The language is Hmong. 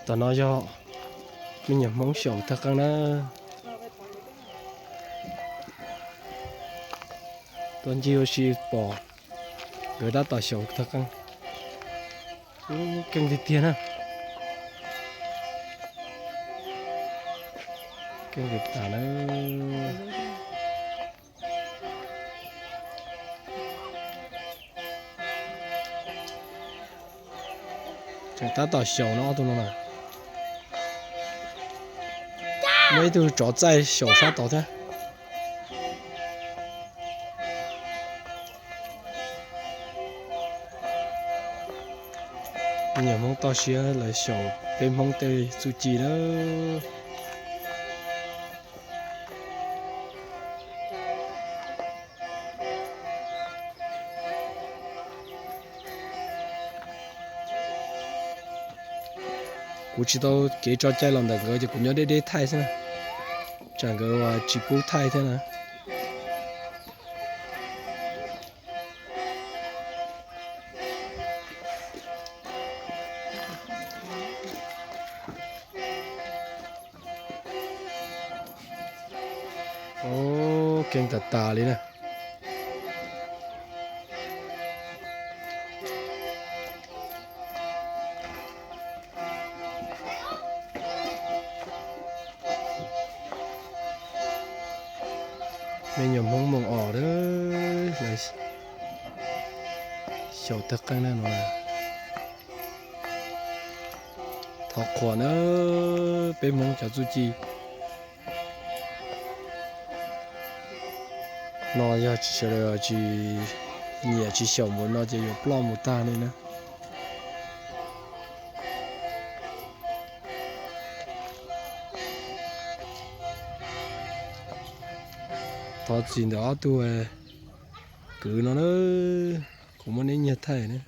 Tam no yog me nyuam Hmoob xyaum tawg qeej na. Tuaj ncig ua si pom nkawd tab tom xyaum tawg qeej. Keej tiag tiag na. Keej tiag tas na. Tseem tab tom xyaum no ob tug no na. Muaj ib tug tsov txaij xyaum sab tod thiab. Me nyuam Hmoob toj siab lawv xyaum peb Hmoob tej txuj ci na. Kuv tsis tau kev tso cai los ntawm nkawd ces kuv nyob deb deb thaij xwb na. Tsam nkawd tsis pub thaij thiab na. Keej tas tas li na. Me nyuam Hmoob Moos Os, xyaum tawg qeej na no. Thov qhuas na, peb Hmoob cov txuj ci no yog sawv daws tsis nyiam tsis xyaum mus no ces yuav ploj mus tag li na. Thov txim ntawm ob tug kwv no na, kuv muab neb nyiag thaij na.